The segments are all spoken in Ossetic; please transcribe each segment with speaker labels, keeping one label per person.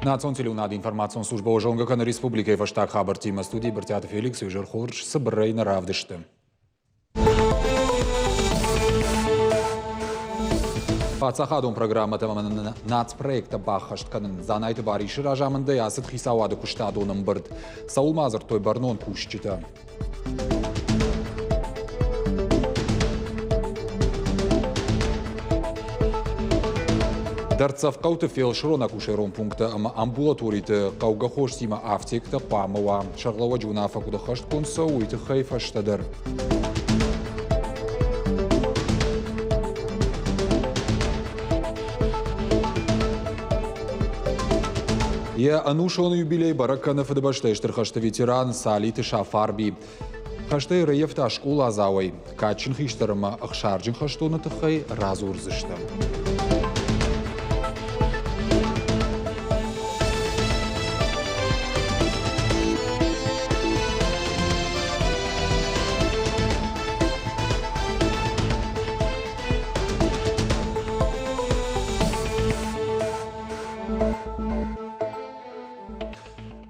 Speaker 1: Национ телеуынады информацион службӕ зонгӕ кӕны республикӕйы фӕстаг хабӕрттимӕ. Студийы Брытъиаты Феликс изӕр хорз цыбырӕй нӕ равдысты. Паддзахадон программӕтӕ ӕмӕ нацпроекттӕ баххӕст кӕнын Дзанайты Барисы разамындӕй ацыд хицауады куыстадон ӕмбырд. Цӕуыл ма дзырдтой бӕрнон кусджытӕ? Дӕрддзӕф хъӕуты фелсырон-акушерон пункттӕ ӕмӕ амбулаториты хъӕугӕ хостимӕ афтектӕ хъуамӕ уа. Сӕргълӕууӕджы уынаффӕ куыд ӕххӕстгонд цӕуы, уый тыххӕй фӕстӕдӕр. Йӕ ӕнусон юбилей бӕрӕг кӕны Фыдыбӕстӕйы Стыр хӕсты ветеран Салиты Сафарби. Хӕстӕй ӕрӕййӕфта скъоладзауӕй. Кадджын хистӕр ӕмӕ ӕхсарджын хӕстоны тыххӕй радзурдзыстӕм.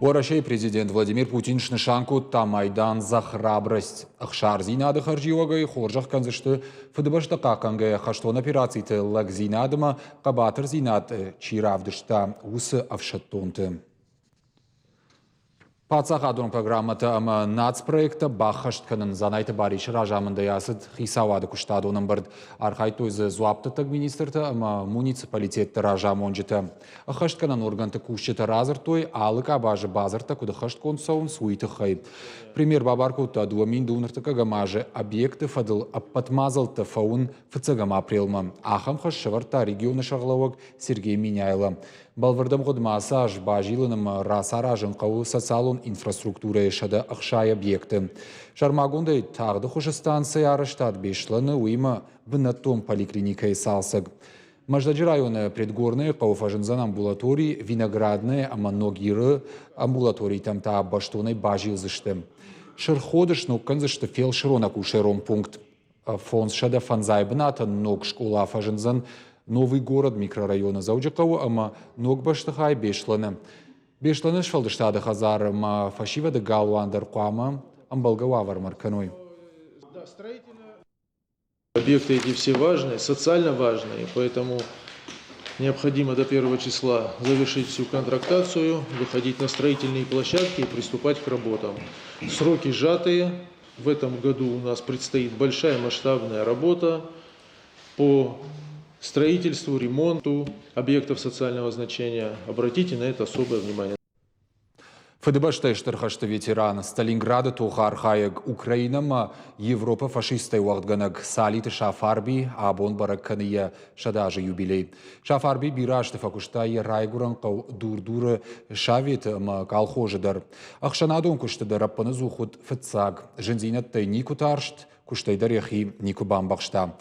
Speaker 1: Уӕрӕсейы президент Владимир Путин снысан кодта майдан «За храбрость». Ӕхсардзинады хӕрзиуӕгӕй хорзӕх кӕндзысты Фыдыбӕстӕ хъахъхъӕнгӕйӕ хӕстон операциты лӕгдзинад ӕмӕ хъӕбатырдзинад чи равдыста, уыцы ӕфсӕддонты. Паддзахадон программӕтӕ ӕмӕ нацпроекттӕ баххӕст кӕнын Дзанайты Барисы разамындӕй ацыд хицауады куыстадон ӕмбырд. Архайдтой дзы дзуапдӕттӕг министртӕ ӕмӕ муниципалитетты разамонджытӕ. Ӕххӕстгӕнӕн органты кусджытӕ радзырдтой, алы къабазы бадзырдтӕ куыд ӕххӕстгонд цӕуынц, уый тыххӕй. Премьер бабар кодта 2009 азы объекты фӕдыл ӕппӕт мадзӕлттӕ фӕуын фыццӕгӕм апрелмӕ. Ахӕм хӕс сӕвӕрдта регионы сӕргълӕууӕг Сергей Меняйло. Бӕлвырд ӕмгъуыдмӕ ацы аз базилын ӕмӕ рацаразын хъӕуы социалон инфраструктурӕйы 160 объекты. Сӕрмагондӕй тагъды хуызы станцӕйы арӕзтад Беслӕны, уыимӕ бынӕттон поликлиникӕйы цалцӕг. Мӕздӕджы районы Предгорныйы хъӕуы фӕзындзӕн амбулатори, Виноградное ӕмӕ Ногиры амбулаторитӕм та бӕстонӕй базилдзысты. Сырхходы сног кӕндзысты фелсырон-акушерон пункт. 505 бынатӕн ног скъола фӕзындзӕн Новый город микрорайоны Дзӕуджыхъӕуы ӕмӕ ног бӕстыхай Беслӕны. Беслӕны сфӕлдыстады хӕдзары ма фӕсивӕды галуан дӕр хъуамӕ ӕмбӕлгӕ уавӕрмӕ ӕркӕной.
Speaker 2: Объекты эти все важные, социально важные, поэтому необходимо до первого числа завершить всю контрактацию, выходить на строительные площадки и приступать к работам. Сроки сжатые. В этом году у нас предстоит большая масштабная работа по строительству, ремонту объектов социального значения. Обратите на это особое внимание.
Speaker 1: Фыдыбӕстӕйы Стыр хӕсты ветеран, Сталинграды тохы архайӕг, Украинӕмӕ Европӕ фашисттӕй уӕгъдгӕнӕг Салиты Сафарби абон бӕрӕг кӕны йӕ 100 азы юбилей. Сафарби бирӕ азты фӕкуыста йӕ райгуырӕн хъӕу Дур-Дуры советы ӕмӕ колхозы дӕр. Ӕхсӕнадон куысты дӕр ӕппынӕдзух уыд фыццаг. Зындзинӕдтӕй никуы тарст, куыстӕй дӕр йӕхи никуы бамбӕхста.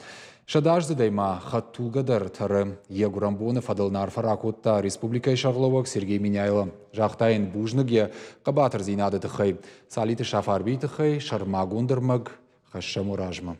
Speaker 1: Сӕдӕаздзыдӕй ма хӕдтулгӕ дӕр тӕры. Йӕ гуырӕнбоны фӕдыл ын арфӕ ракодта республикӕйы сӕргълӕууӕг Сергей Меняйло. Загъта йын бузныг йӕ хъӕбатырдзинады тыххӕй. Цалиты Сафарбийы тыххӕй сӕрмагонд ӕрмӕг хӕссӕм уӕ размӕ.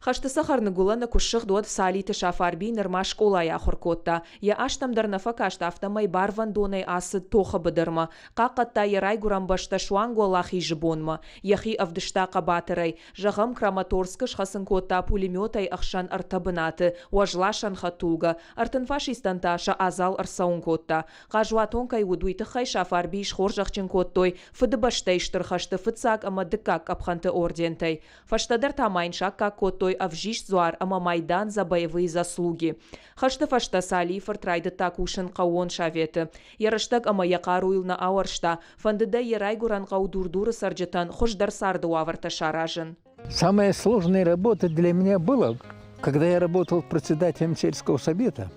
Speaker 3: Хӕсты цӕхӕр ныгуылӕны куы ссыгъд, уӕд Цалиты Сафарби нырма скъолайы ахуыр кодта. Йӕ азтӕм дӕр нӕ фӕкаст, афтӕмӕй барвӕндонӕй ацыд тохы быдырмӕ. Хъахъхъӕдта йӕ райгуырӕн бӕстӕ суанг Уӕлахизы бонмӕ. Йӕхи ӕвдыста хъӕбатырӕй. Зӕгъӕм, Краматорскы схӕцын кодта пулеметӕй ӕхсӕн ӕртӕ бынаты, уӕзласӕн хӕдтулгӕ, 30 фашистӕн та сӕ адзал ӕрцӕуын кодта. Хъазуатон кӕй уыд, уый тыххӕй Сафарбийы схорзӕхджын кодтой Фыдыбӕстӕйы Стыр хӕсты фыццаг ӕмӕ дыккаг къӕпхӕнты ордентӕй. Фӕстӕдӕр та ма йын саккаг кодтой ӕвзист дзуар ӕмӕ майдан «За боевые заслуги». Хӕсты фӕстӕ Салийы-фырт райдыдта кусын хъӕууон советы. Йӕ рӕстӕг ӕмӕ йӕ хъаруйыл нӕ ауӕрста, фӕндыд ӕй йӕ райгуырӕн хъӕу Дур-Дуры цӕрджытӕн хуыздӕр царды уавӕртӕ саразын.
Speaker 4: Самая сложная работа для меня была, когда я работал председателем сельского совета,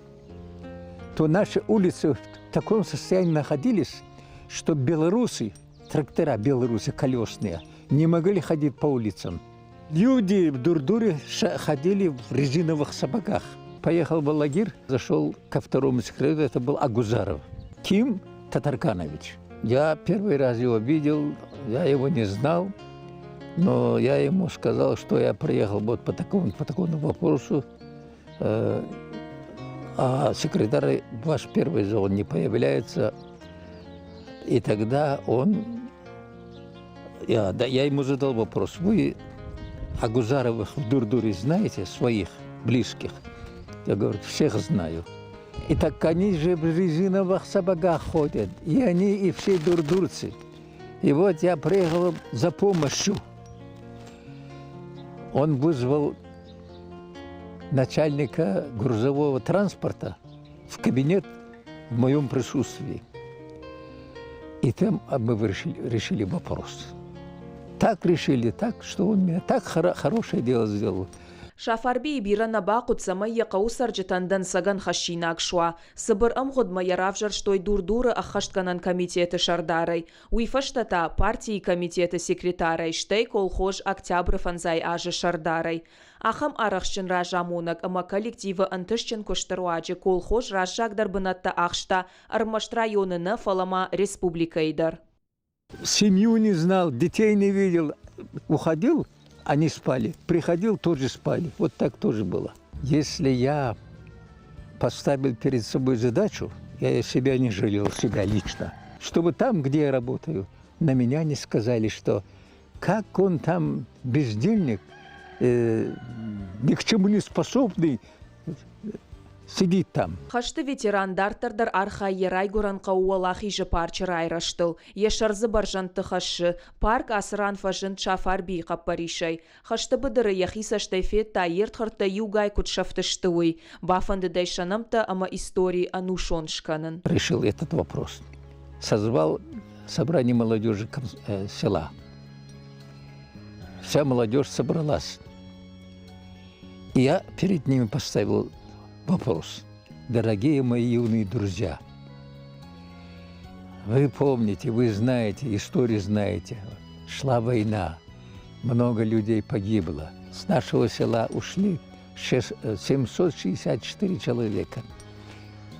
Speaker 4: то наши улицы в таком состоянии находились, что белорусы, трактора белорусы колесные, не могли ходить по улицам. Люди в Дурдуре ходили в резиновых сапогах. Поехал в Алагир, зашел ко второму секретарю, это был Агузаров. Ким Татарканович. Я первый раз его видел, я его не знал, но я ему сказал, что я приехал вот по такому вопросу. А секретарь ваш первый же он не появляется. И тогда он, я, да, я ему задал вопрос, вы Агузаровых в Дурдуре знаете, своих близких? Я говорю, всех знаю. И так они же в резиновых сапогах ходят, и они, и все дурдурцы. И вот я приехал за помощью. Он вызвал начальника грузового транспорта в кабинет в моем присутствии. И там мы решили вопрос. Так решили, так, что он меня так хорошее дело сделал.
Speaker 3: Сафарбийы бирӕ нӕ бахъуыд, цӕмӕй йӕ хъӕуы цӕрджытӕн дӕнцӕгӕн хӕссинаг суа. Цыбыр ӕмгъуыдмӕ йӕ равзӕрстой Дур-Дуры ӕххӕстгӕнӕн комитеты сӕрдарӕй, уый фӕстӕ та партийы комитеты секретарӕй, стӕй колхоз Октябры фӕндзай азы сӕрдарӕй. Ахӕм арӕхстджын разамонӕг ӕмӕ коллективы ӕнтыстджын куысты руаджы колхоз раззагдӕр бынӕттӕ ахста ӕрмӕст районы нӕ, фӕлӕ ма республикӕйы дӕр.
Speaker 4: Семью не знал, детей не видел. Уходил, они спали. Приходил, тоже спали. Вот так тоже было. Если я поставил перед собой задачу, я себя не жалел, себя лично, чтобы там, где я работаю, на меня не сказали, что как он там бездельник, ни к чему не способный, сидит там.
Speaker 3: Хӕсты ветеран дарддӕр дӕр архайы йӕ райгуырӕн хъӕу Уӕлахизы парчы райрӕзтыл. Йӕ сӕр дзы бӕрзӕндты хӕссы. Парк ацы ран фӕзынд Сафарбийы хъӕппӕрисӕй. Хӕсты быдыры йӕхи цӕстӕй федта, йе рдхӕрдтӕ иугай куыд сӕфтысты, уый. Бафӕндыд ӕй сӕ нӕмттӕ ӕмӕ истори ӕнусон скӕнын.
Speaker 4: Решил этот вопрос. Созвал собрание молодежи села. Вся молодежь собралась. И я перед ними поставил вопрос. Дорогие мои юные друзья, вы помните, вы знаете, историю знаете. Шла война, много людей погибло. С нашего села ушли 764 человека.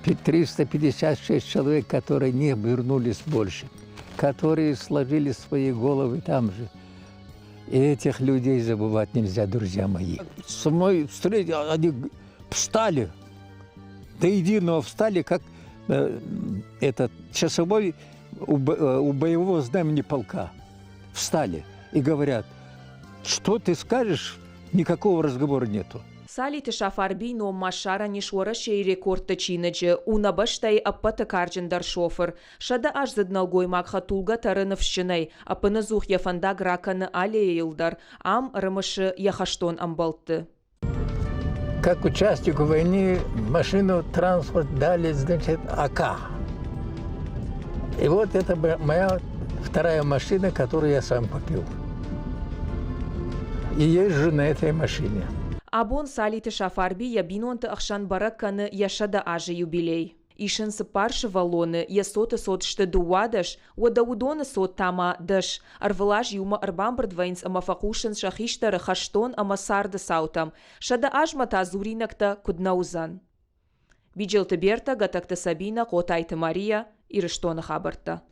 Speaker 4: 356 человек, которые не вернулись больше, которые сложили свои головы там же. И этих людей забывать нельзя, друзья мои. Со мной встретили, они встали, до единого встали, как этот часовой у боевого знамени полка. Встали и говорят, что ты скажешь, никакого разговора нету.
Speaker 3: Цалиты Сафарбийы ном ма ссарӕн ис Уӕрӕсейы рекордты чиныджы, у нӕ бӕстӕйы ӕппӕты карджындӕр шофыр. Сӕдӕаздзыд нӕлгоймаг хӕдтулгӕ тӕры ныфсджынӕй, ӕппынӕдзух йӕ фӕндаг ракӕны аллейӕйыл дӕр, ам ӕрымысы йӕ хӕстон ӕмбӕлтты.
Speaker 4: Как участнику войны машину транспорт дали, значит, АК. И вот это моя вторая машина, которую я сам купил. И езжу на этой машине.
Speaker 3: Абон Цалиты Сафарби йӕ бинонты ӕхсӕн бӕрӕг кӕны йӕ 100 азы юбилей. Ис ын цыппар сывӕллоны, йӕ цоты цот сты 12, уӕдӕ уыдоны цот та ма 10. Ӕрвылаз иумӕ ӕрбамбырд вӕййынц ӕмӕ фӕхъусынц сӕ хистӕры хӕстон ӕмӕ царды цаутӕм. 100 азмӕ та дзуринӕгтӕ куыд нӕ уыдзӕн. Биджелты Бертӕ, Гӕтӕгты Сабинӕ, Хъотайты Мария, Ирыстоны хабӕрттӕ.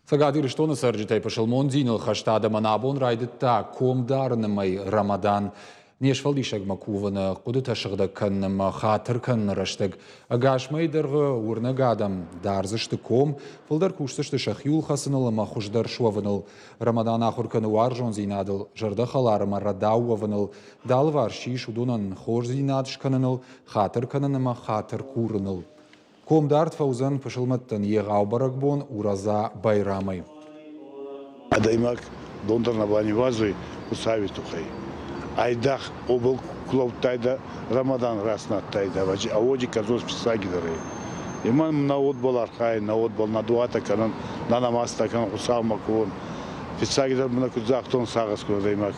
Speaker 1: Цӕгат Ирыстоны цӕрджытӕй пысылмон диныл хӕст адӕмӕн абон райдыдта ком дарыны мӕй Рамадан. Не сфӕлдисӕгмӕ кувыны, хъуыдытӕ сыгъдӕг кӕныны ӕмӕ хатыр кӕныны рӕстӕг ӕгас мӕйы дӕргъы уырнӕг адӕм дардзысты ком, фылдӕр кусдзысты сӕхиуыл хӕцыныл ӕмӕ хуыздӕр суӕвыныл. Рамадан ахуыр кӕны уарзондзинадыл, зӕрдӕхӕлар ӕмӕ рӕдау уӕвыныл, дӕ алыварс чи ис, уыдонӕн хорздзинад скӕныныл, хатыр кӕнын ӕмӕ хатыр курыныл. Комдард фӕуыдзӕн пысылмӕттӕн егъау бӕрӕгбон Ураза Байрамӕй.
Speaker 5: Адӕймаг дон дӕр нӕ баниуазуй Хуцауи туххӕй. Айдагъ обыл ку лӕудтайдӕ, Рамадан раст на адтайдӕ, а уоди кӕдзос фиццагидӕр ӕй. Имӕ нӕ уодбӕл архайӕн, нӕ уодбӕл нӕ дуатӕ кӕнӕн, нӕ намазтӕ кӕнӕн, Хуцаумӕ ковӕн. Фиццагидӕр мӕнӕ куд загътон, сагъӕс код адӕймаг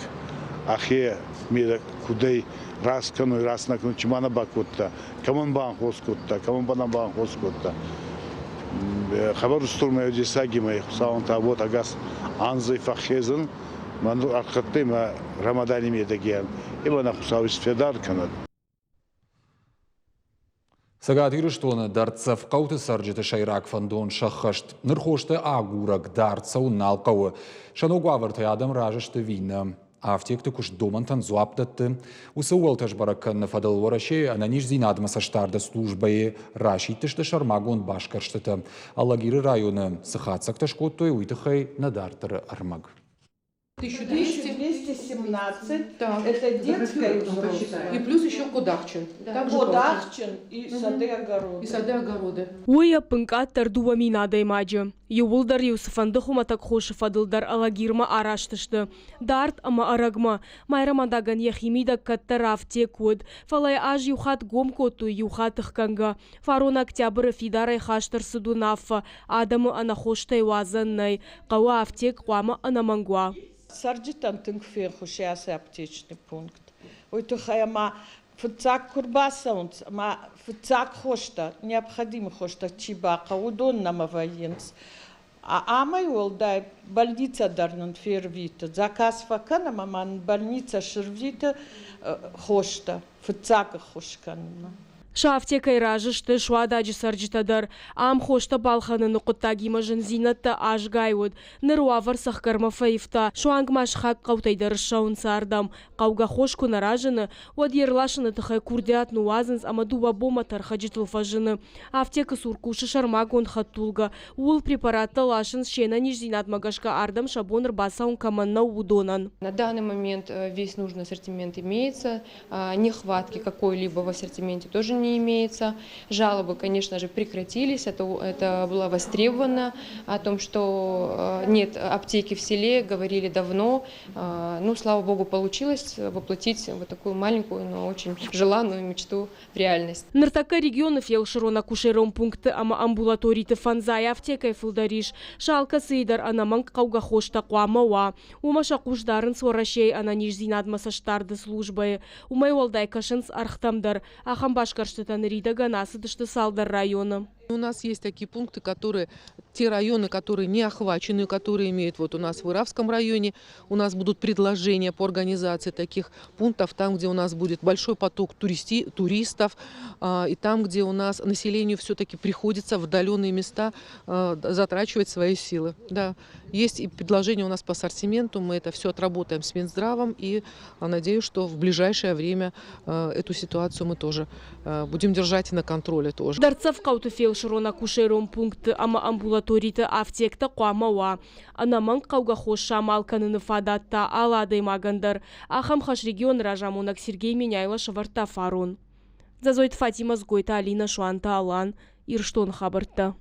Speaker 5: ӕхе медӕг кудӕй раст кӕнуй, раст нӕ кӕнуй, чи ма нӕ бакодта, кӕмӕн банхос кодта, кӕмӕн ба нӕ банхос кодта. Хабар устур мӕ дессаги мӕ Хуцауӕн табуат ӕгас анзӕй фӕххезӕн, мӕн ӕрхӕттӕй мӕ Рамадани медӕги ӕма нӕ Хуцау исфедар кӕнӕд.
Speaker 1: Цӕгат Ирыстоны дӕрддзӕф хъӕуты цӕрджыты сӕйраг фӕндон сӕххӕст. Ныр хостӕ агурӕг дард цӕуын нал хъӕуы. Сӕ ног уавӕртӕй адӕм разы сты ӕви нӕ? Афтекты куыст домӕнтӕн дзуапп дӕтты. Уыцы ууӕлтӕ сбӕрӕг кӕныны фӕдыл Уӕрӕсейы ӕнӕниздзинадмӕ цӕстдарды службӕйы расидтысты сӕрмагонд басгӕрстытӕ. Алагиры районы цы хатдзӕгтӕ скодтой, уый тыххӕй нӕ дарддӕры ӕрмӕг.
Speaker 6: 1217, так. Это детская и взрослая.
Speaker 7: И плюс еще Кодахчин.
Speaker 6: Да. Кодахчин и сады огороды.
Speaker 7: И сады огороды.
Speaker 8: Уый ӕппынкъаддӕр 2000 адӕймаджы. Иууылдӕр-иу цыфӕнды хуымӕтӕг хосы фӕдыл дӕр Алагирмӕ араст сты. Дард ӕмӕ ӕрӕгмӕ. Майрӕмадагӕн йӕхимидӕг кӕддӕр афтек уыд, фӕлӕ йӕ аз иу хатт гом кодтой, иу хатт ӕхгӕнгӕ. Фарон октябры фидарӕй хаст ӕрцыд уынаффӕ, адӕмы ӕнӕхостӕй уадзӕн нӕй, хъӕуы афтек хъуамӕ ӕнӕмӕнг уа.
Speaker 6: Цӕрджытӕн тынг феххуыс ацы аптечный пункт. Уый тыххӕй ӕмӕ фыццаг куы рбацӕуынц ӕмӕ фыццаг хостӕ, необходимый хостӕ чи бахъӕуы, уыдон нӕма вӕййынц. Амӕй уӕлдай больницӕ дӕр нын фервиты. Заказ фӕкӕнӕм ӕмӕ нын больницӕ сырвиты хостӕ фыццаг ӕххуыс кӕнынмӕ.
Speaker 8: Сӕ афтекӕй разы сты Суададжы цӕрджытӕ дӕр. Ам хостӕ балхӕныны хъуыддагимӕ зындзинӕдтӕ азгай уыд. Ныр уавӕр цӕхгӕрмӕ фӕивта. Суанг ма сыхаг хъӕутӕй дӕр ссӕуынц ардӕм. Хъӕугӕ хос куы нӕ разыны, уӕд йе рласыны тыххӕй курдиат ныууадзынц ӕмӕ дыууӕ бонмӕ тӕрхӕджытыл фӕзыны. Афтекы цур кусы сӕрмагонд хӕдтулгӕ. Ууыл препараттӕ ласынц се нӕниздзинадмӕ гӕсгӕ ардӕм сӕ бон ӕрбацӕуын кӕмӕн нӕу, уыдонӕн.
Speaker 9: На данный момент весь нужный ассортимент имеется, нехватки какой-либо в ассортименте тоже не имеется. Жалобы, конечно же, прекратились, это было востребовано, о том, что нет аптеки в селе, говорили давно. Ну, слава богу, получилось воплотить вот такую маленькую, но очень желанную мечту в реальность.
Speaker 8: Ныртӕккӕ регионы фелсырон-акушерон пунктты ӕмӕ амбулаториты фӕндзай афтекӕй фылдӕр ис. Сӕ алкӕцыйы дӕр ӕнӕмӕнг хъӕугӕ хостӕ хъуамӕ уа. Уымӕ сӕ хъус дарынц Уӕрӕсейы ӕнӕниздзинадмӕ цӕстдарды службӕйы. Уымӕй уӕлдай кӕсынц ӕргътӕм дӕр. Ахӕм басгӕрстытӕ ныридӕгӕн ацыдысты цалдӕр районы.
Speaker 7: У нас есть такие пункты, которые, те районы, которые не охвачены, которые имеют, вот у нас в Иравском районе, у нас будут предложения по организации таких пунктов, там, где у нас будет большой поток туристов, и там, где у нас населению все-таки приходится в отдаленные места затрачивать свои силы. Да. Есть и предложения у нас по ассортименту, мы это все отработаем с Минздравом, и надеюсь, что в ближайшее время эту ситуацию мы тоже будем держать на контроле тоже.
Speaker 8: Дӕрддзӕф хъӕуты фелсырон-акушерон пунктты ӕмӕ амбулаториты афтектӕ хъуамӕ уа. Ӕнӕмӕнг хъӕугӕ хос самал кӕныны фадат та алы адӕймагӕн дӕр. Ахӕм хӕс регионы разамонӕг Сергей Меняйло сӕвӕрдта фарон. Дзӕдзойты Фатимӕ, Дзгойты Алинӕ, Суанты Алан, Ирыстоны хабӕрттӕ.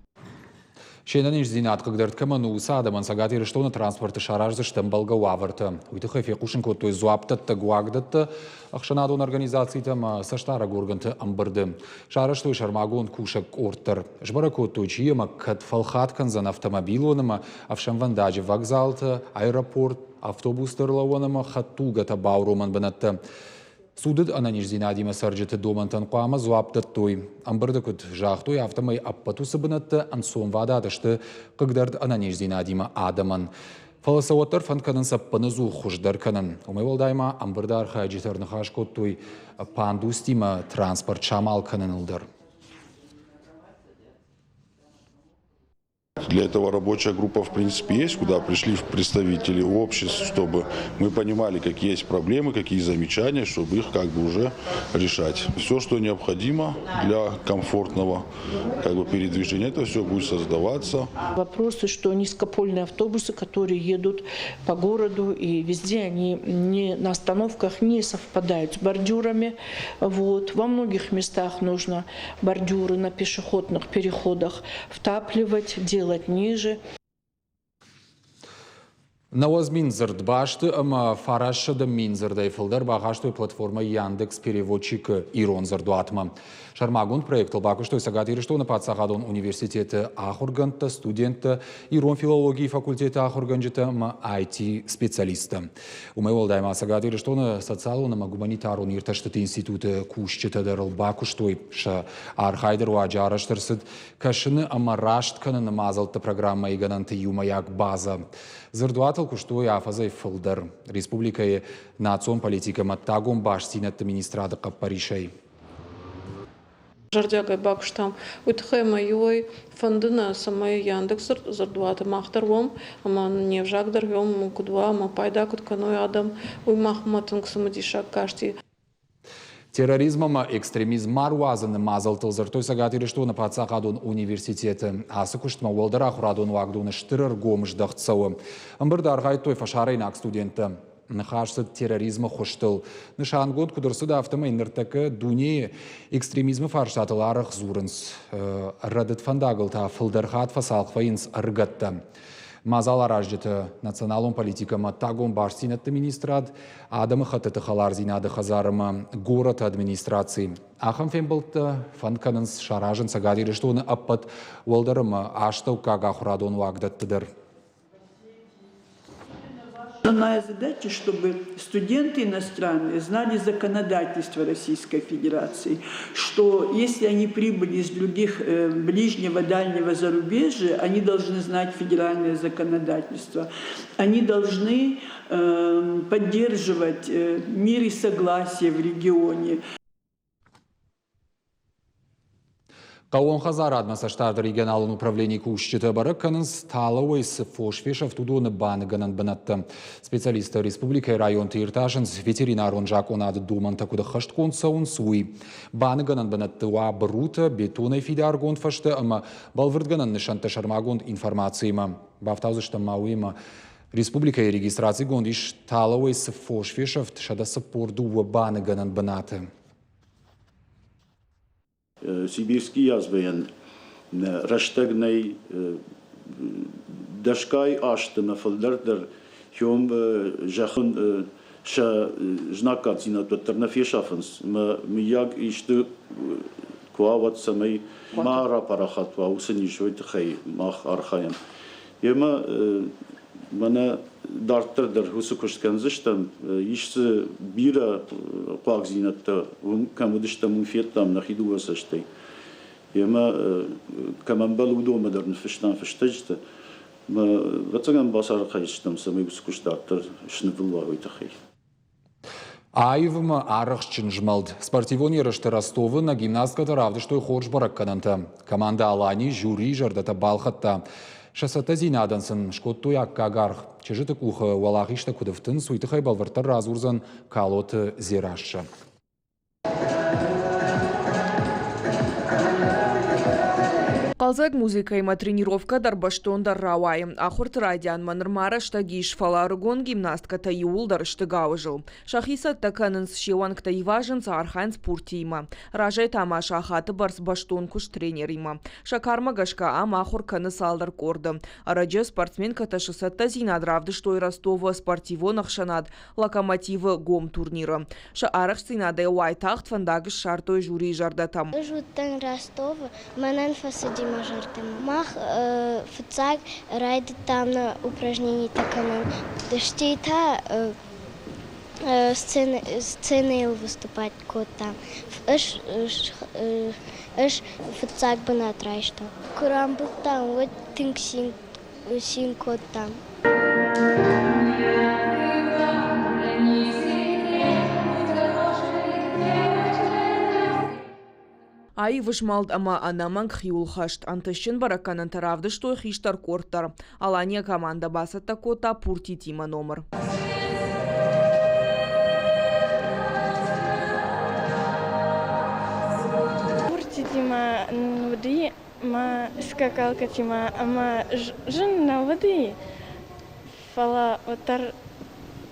Speaker 1: Се нӕниздзинад хъыгдард кӕмӕн у, уыцы адӕмӕн Цӕгат Ирыстоны транспорты сараздзысты ӕмбӕлгӕ уавӕртӕ. Уый тыххӕй фехъусын кодтой дзуапдӕттӕг уагдӕттӕ, ӕхсӕнадон организацитӕ ӕмӕ цӕстдарӕг органты ӕмбырды. Сарӕзтой сӕрмагонд кусӕг къорд дӕр. Сбӕрӕг кодтой, чи ӕмӕ кӕд фӕлхат кӕндзӕн автомобилон ӕмӕ ӕфсӕнвӕндаджы вокзалтӕ, аэропорт, автобусты ӕрлӕууӕн ӕмӕ хӕдтулгӕтӕ бауромӕн бынӕттӕ. Цудыд ӕнӕниздзинадимӕ цӕрджыты домӕнтӕн хъуамӕ дзуапп дӕттой. Ӕмбырды куыд загътой, афтӕмӕй ӕппӕт уыцы бынӕттӕ ӕнцонвадат сты хъыгдард ӕнӕниздзинадимӕ адӕмӕн. Фӕлӕ сӕ уӕддӕр фӕнд кӕнынц ӕппыныдзух хуыздӕр кӕнын. Уымӕй уӕлдай ма ӕмбырды архайджытӕ ӕрныхас кодтой пандустимӕ транспорт самал кӕныныл дӕр.
Speaker 10: Для этого рабочая группа, в принципе, есть, куда пришли представители обществ, чтобы мы понимали, какие есть проблемы, какие замечания, чтобы их как бы уже решать. Все, что необходимо для комфортного как бы, передвижения, это все будет создаваться.
Speaker 11: Вопросы, что низкопольные автобусы, которые едут по городу и везде они не, на остановках не совпадают с бордюрами. Вот. Во многих местах нужно бордюры на пешеходных переходах втапливать, делать ниже.
Speaker 1: 90 000 дзырдбасты ӕмӕ 900 000 дзырдӕй фылдӕр бахастой платформӕ Яндекс Переводчик-ы ирон дзырдуатмӕ. Сӕрмагонд проектыл бакуыстой Цӕгат Ирыстоны паддзахадон университеты ахуыргӕндтӕ, студенттӕ, ирон филологийы факультеты ахуыргӕнджытӕ ӕмӕ IT-специалисттӕ. Уымӕй уӕлдай ма Цӕгат Ирыстоны социалон ӕмӕ гуманитарон иртӕстыты институты кусджытӕ дӕр ыл бакуыстой. Сӕ архайды руаджы арӕзт ӕрцыд кӕсыны ӕмӕ раст кӕныны мадзӕлтты программӕйы гӕнӕнты иумӕйаг базӕ. Дзырдуатыл куыстой афӕдзӕй фылдӕр. Республикӕйы национ политикӕ ӕмӕ ӕддагон бастдзинӕдты министрады хъӕппӕрисӕй.
Speaker 12: Зӕрдиагӕй бакуыстам уый тыххӕй ӕмӕ иуӕй фӕнды нӕ, цӕмӕй Яндекс дзырдуаты мах дӕр уӕм ӕмӕ не взаг дӕр уӕм куыд уа ӕмӕ пайда куыд кӕной адӕм, уый махмӕ тынг цымыдисаг касти.
Speaker 1: Терроризм ӕмӕ экстремизм ма руадзыны мадзӕлттыл дзырдтой Цӕгат Ирыстоны паддзахадон университеты. Ацы куыстмӕ уӕлдӕр ахуырадон уагдоны стыр ӕргом здӕхт цӕуы. Ӕмбырды архайдтой фӕсарӕйнаг студенттӕ. Ныхас цыд терроризмы хуызтыл. Нысангонд куыд ӕрцыд, афтӕмӕй ныртӕккӕ дунейы экстремизмы фарстатыл арӕх дзурынц. Рӕдыд фӕндагыл та фылдӕр хатт фӕцалх вӕййынц ӕрыгӕттӕ. Мадзаларазджыты националон политикӕ ӕмӕ ӕддагон бастдзинӕдты министрад, адӕмыхӕттыты хӕлардзинады хӕдзар ӕмӕ горӕты администраци. Ахӕм фембӕлдтӕ фӕнд кӕнынц саразын Цӕгат Ирыстоны ӕппӕт уӕлдӕр ӕмӕ астӕуккаг ахуырадон уагдӕтты дӕр.
Speaker 13: Основная задача, чтобы студенты иностранные знали законодательство Российской Федерации, что если они прибыли из других ближнего, дальнего зарубежья, они должны знать федеральное законодательство. Они должны поддерживать мир и согласие в регионе.
Speaker 1: Хъӕууон хӕдзарадмӕ цӕстдарды регионалон управленийы кусджытӕ бӕрӕг кӕнынц, талауӕй цы фос фесӕфт, уыдоны баныгӕнӕн бынӕттӕ. Специалисттӕ республикӕйы районты иртасынц, ветеринарон закъонады домӕнтӕ куыд ӕххӕстгонд цӕуынц, уый. Баныгӕнӕн бынӕтты уа бырутӕ, бетонӕй фидаргонд фӕзтӕ ӕмӕ бӕлвырдгӕнӕн нысӕнттӕ сӕрмагонд информациимӕ. Бафтаудзыстӕм ма уыимӕ, республикӕйы регистрацигонд ис талауӕй цы фос фесӕфт, 142 баныгӕнӕн бынаты.
Speaker 14: Сибирский язвӕйӕн рӕстӕг нӕй дӕсгай азты нӕ фылдӕр дӕр хион зӕххын сӕ знаггаддзинад уӕддӕр нӕ фесафынц. Мӕ мыййаг исты куы уа, уӕд цӕмӕй ма рапарахат уа уыцы низ, уый тыххӕй мах архайӕм. Емӕ мӕнӕ дарддӕр дӕр уыцы куыст кӕндзыстӕм. Ис дзы бирӕ хъуагдзинӕдтӕ, уым кӕм уыдыстӕм, уым федтам нӕхи дыууӕ цӕстӕй. Емӕ кӕм ӕмбӕлы, уыдонмӕ дӕр ныффыстам фыстӕджытӕ. Мӕ ӕвӕццӕгӕн бацархайдзыстӕм, цӕмӕй уыцы куыст дарддӕр снывыл уа, уый тыххӕй.
Speaker 1: Аив ӕмӕ арӕхстджын змӕлд. Спортивон ерысты Ростовы нӕ гимнасткӕтӕ равдыстой хорз бӕрӕггӕнӕнтӕ. Командӕ «Алани» жюрийы зӕрдӕтӕ балхӕдта. Сӕ цӕттӕдзинадӕн сын скодтой аккаг аргъ. Чызджыты къухы уӕлахизтӕ куыд ӕфтынц, уый тыххӕй бӕлвырддӕр радзурдзӕн Калоты Дзерассӕ.
Speaker 15: Хъӕлдзӕг музыкӕимӕ тренировкӕ дӕр бӕстондӕр рауайы. Ахуырты райдианмӕ нырма рӕстӕг ис, фӕлӕ ӕрыгон гимнасткӕтӕ иууылдӕр сты гауызыл. Сӕхи цӕттӕ кӕнынц, се уӕнгтӕ ивазынц, архайынц пуртиимӕ. Разӕй та ма сахаты бӕрц бӕстон куыст тренеримӕ. Сӕ кармӕ гӕсгӕ ам ахуыр кӕны цалдӕр къорды. Ӕрӕджы спортсменкӕтӕ сӕ цӕттӕдзинад равдыстой Ростовы спортивон ӕхсӕнад «Локомотив-ы» гом турниры. Сӕ арӕхстдзинадӕй уайтагъд фӕндаг ссардтой жюрийы зӕрдӕтӕм.
Speaker 16: Ӕз уыдтӕн Ростовы, мӕнӕн фӕцыди мӕ зӕрдӕмӕ. Мах фыццаг райдыдтам нӕ упражненитӕ кӕнын, стӕй та сценӕйыл выступать кодтам. Ӕз фыццаг бынат райстон. Куы рамбылдтам, уӕд тынг цин кодтам.
Speaker 15: Аив змӕлд ӕмӕ ӕнӕмӕнг хиуылхӕст ӕнтыстджын бӕрӕггӕнӕнтӕ равдыстой хистӕр къорд дӕр. Алания командӕ бацӕттӕ кодта пуртитимӕ номыр.
Speaker 17: Пуртитимӕ уыди мӕ скакалкӕтимӕ ӕмӕ зын нӕ уыди, фӕлӕ уӕддӕр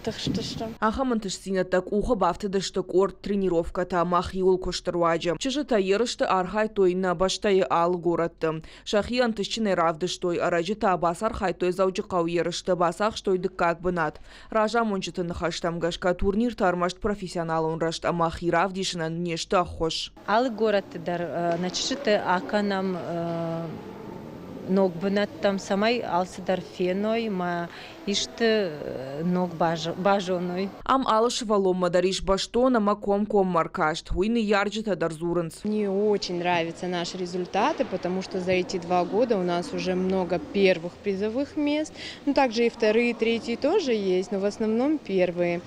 Speaker 17: тыхстыстӕм.
Speaker 15: Ахӕм ӕнтыстдзинӕдтӕ къухы бафтыдысты къорд тренировкӕтӕ ӕмӕ хиуыл куысты руаджы. Чызджытӕ ерысты архайдтой нӕ бӕстӕйы алы горӕтты. Сӕхи ӕнтыстджынӕй равдыстой, ӕрӕджы та бацархайдтой Дзӕуджыхъӕуы ерысты, бацахстой дыккаг бынат. Разамонджыты ныхӕстӕм гӕсгӕ турниртӕ ӕрмӕст профессионалон рӕзт ӕмӕ хи равдисынӕн не сты ӕххуыс.
Speaker 18: Алы горӕтты дӕр нӕ чызджыты акӕнӕм ног бынӕттӕм, цӕмӕй алцыдӕр феной ӕмӕ исты ног базоной.
Speaker 15: Ам алы сывӕллонмӕ дӕр ис бӕстон ӕмӕ комкоммӕ ӕркаст, уый ныййарджытӕ дӕр дзурынц.
Speaker 9: Мне очень нравятся наши результаты, потому что за эти 2 года у нас уже много первых призовых мест. Ну, также и вторые, третьи тоже есть, но в основном первые.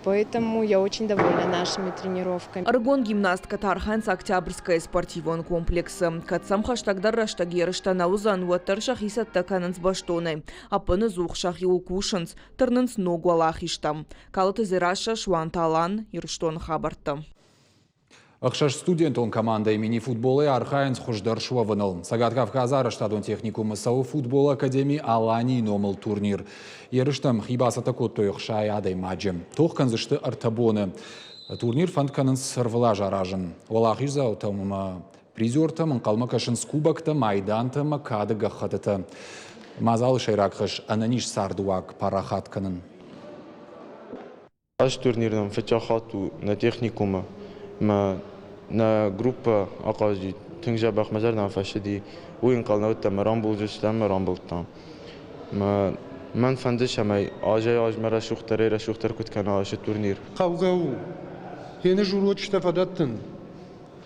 Speaker 9: Поэтому я очень довольна нашими тренировками.
Speaker 15: Ӕрыгон гимнасткӕтӕ архайынц Октябрьскӕйы спортивон комплексы. Кӕд сӕм хӕстӕгдӕр рӕстӕг ерыстӕ нӕ уыдзӕн, уӕддӕр сӕхи цӕттӕ кӕнынц бӕстонӕй. Ӕппыныдзух сӕхиуыл кусынц, тырнынц ног уӕлахизтӕм. Калоты Дзерассӕ, Суанты Алан, Ирыстоны хабӕрттӕ.
Speaker 1: Ӕхсӕз студентон командӕйы мини-футболӕй архайынц хуыздӕр суӕвыныл. Цӕгат Кавказы арӕзтадон техникумы цӕуы футболы академи Аланийы номыл турнир. Ерыстӕм хи бацӕттӕ кодтой 60 адӕймаджы. Тох кӕндзысты ӕртӕ боны. Турнир фӕнд кӕнынц ӕрвылаз аразын. Уӕлахиздзаутӕм ӕмӕ призертӕм ӕнхъӕлмӕ кӕсынц кубоктӕ, майдантӕ ӕмӕ кады гӕххӕттытӕ. Мадзалы сӕйраг хӕс – ӕнӕниз цардыуаг парахат кӕнын.
Speaker 19: Ацы турнирӕн фыццаг хатт у нӕ техникумы ӕмӕ нӕ группӕ ахъазыди тынг дзӕбӕх мӕ зӕрдӕмӕ фӕцыди. Уый ӕнхъӕл нӕ уыдтӕн ӕмӕ рамбулдзыстӕм ӕмӕ рамбылдтам. Ӕмӕ мӕн фӕнды, цӕмӕй азӕй-азмӕ рӕсугъддӕрӕй-рӕсугъддӕр куыд кӕна ацы турнир.
Speaker 20: Хъӕугӕ у. Йе урочытӕ фӕдӕттын.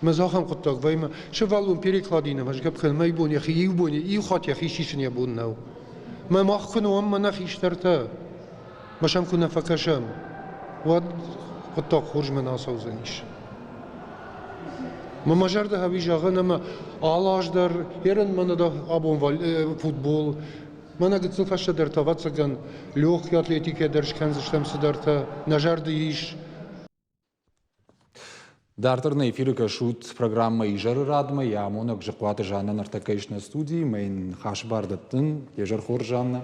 Speaker 20: Мӕ ахӕм хъуыддаг вӕййы, сывӕллон перекладинӕмӕ сгӕпп кӕны, мӕ бон йӕхи иу бон иу хатт йӕхи сисын йӕ бон нӕу. Мӕ мах куы нӕ уӕм, мӕ нӕ хистӕртӕ, Мӕ сӕм куы нӕ фӕкӕсӕм, уӕд хъуыддаг хорзмӕ нӕ ацӕудзӕнис. Мӕ мӕ зӕрдӕ ӕви зӕгъын ӕмӕ алы аз дӕр ерын мӕнӕ дӕ абон футбол, мӕнӕ гыццыл фӕстӕдӕр та, ӕвӕццӕгӕн, легкий атлетикӕ дӕр скӕндзыстӕм цыдӕртӕ, нӕ зӕрды ис.
Speaker 1: Дарддӕр нӕ эфиры кӕсут программӕ «Изӕры радмӕ». Йӕ амонӕг Зыхъуаты Жаннӕ ныртӕккӕ ис нӕ студийы. Мӕ йын ныхас бар дӕттын. Йе зӕр хорз, Жаннӕ.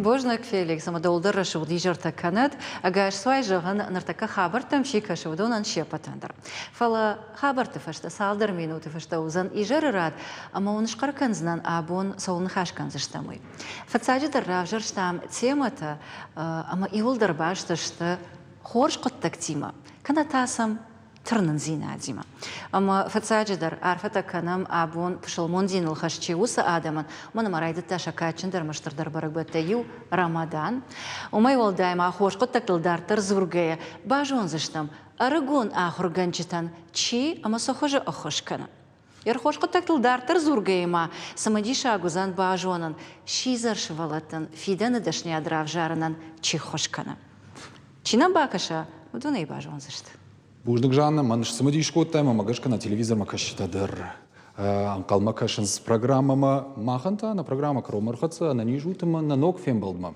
Speaker 21: Бузныг, Феликс, ӕмӕ дӕуыл дӕр рӕсугъд изӕртӕ кӕнӕд. Ӕгас цуай зӕгъын, ныртӕккӕ хабӕрттӕм чи кӕсы, уыдонӕн се ппӕтӕн дӕр. Фӕлӕ хабӕртты фӕстӕ цалдӕр минуты фӕстӕ уыдзӕн изӕры рад, ӕмӕ уын схъӕр кӕндзынӕн абон цӕуыл ныхас кӕндзыстӕм, уый. Фыццаджыдӕр равзӕрстам темӕтӕ ӕмӕ иуылдӕр баст сты хорз хъуыддӕгтимӕ, кӕнӕ та сӕм тырнындзинадимӕ. Ӕмӕ фыццаджыдӕр арфӕтӕ кӕнӕм абон пысылмон диныл хӕст чи уыцы адӕмӕн, уымӕн ӕмӕ райдыдта сӕ кадджындӕр ӕмӕ стырдӕр бӕрӕгбӕттӕй иу Рамадан. Уымӕй уӕлдай ма хорз хъуыддӕгтыл дарддӕр дзургӕйӕ базондзыстӕм, ӕрыгон ахуыргӕнджытӕн чи ӕмӕ цы хуызы ӕххуыс кӕны. Йе рхорз хъуыддӕгтыл дарддӕр дзургӕйӕ ма цымыдисаг уыдзӕн базонын, сидзӕр сывӕллӕттӕн фидӕны дӕсныйад равзарынӕн чи ххуыс кӕны. Чи нӕм бакӕса, уыдон ӕй базондзысты.
Speaker 1: Бузныг, Жанна, мӕн сцымыдис кодтай ӕмӕ мӕ гӕсгӕ нӕ телевизормӕ кӕсджытӕ дӕр ӕнхъӕлмӕ кӕсынц программӕмӕ. Махӕн та нӕ программӕ кӕронмӕ ӕрхӕццӕ, ӕнӕниз ут ӕмӕ нӕ ног фембӕлдмӕ.